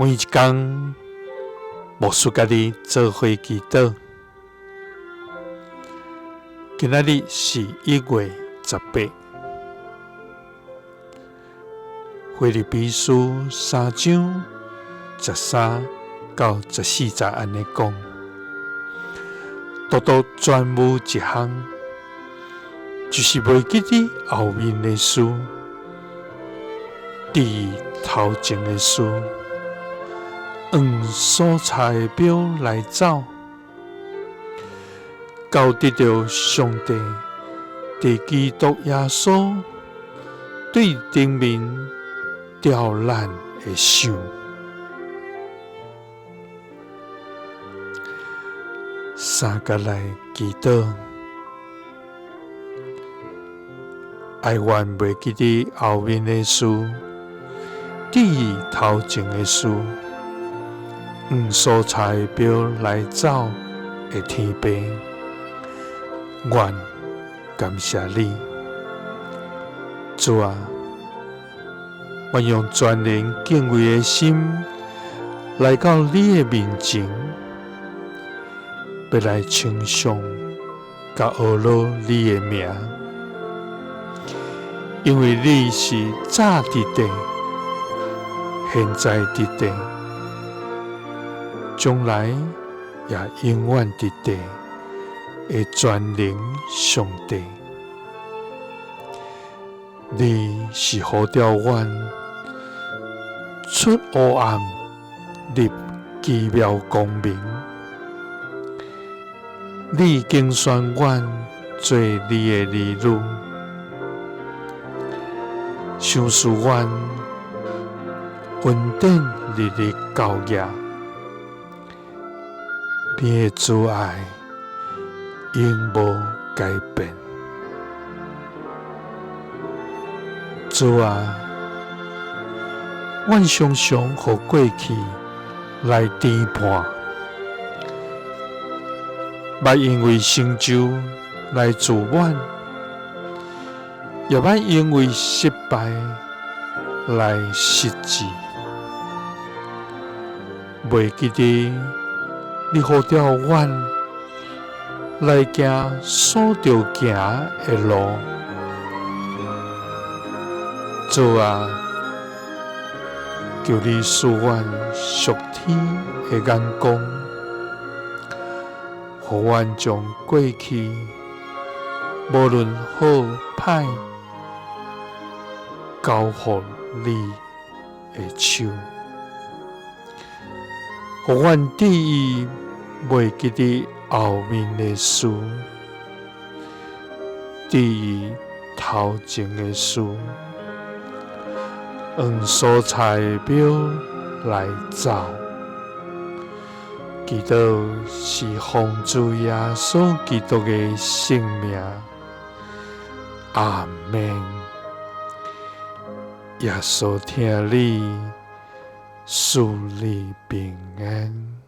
每一工，牧師佮你做伙祈禱。今仔日是1月18，腓立比書3章13到14節按呢講，獨獨專無一項，就是袂記得後面的事，致意頭前的事，按所差的標來走，到得著上帝佇基督耶穌對頂面召咱的賞。三佮來祈禱，哀願袂記得後面的事，致意頭前的事，按所差的標來走的天父，阮感謝你，主啊，阮用全然敬畏的心來到你的面前，欲來稱頌佮呵咾你的名，因為你是早佇地，現在佇地，將來也永遠佇地的全能上帝。你是呼召阮出黑暗入奇妙光明，你揀選阮做你的兒女，賞賜阮恩典日日厚額，你的慈愛永無改變。主啊，阮常常予過去來纏絆，捌因為成就來自滿，也捌因為失敗來失志。袂記得你呼召阮來行所著行的路。主啊，求你賜阮屬天的眼光，予阮將過去無論好歹，交予你的手，予阮致意袂記得後面的事，致意頭前的事，按所差的標來走。祈禱是奉主耶穌基督的聖名，阿們。耶穌疼你，賜你平安。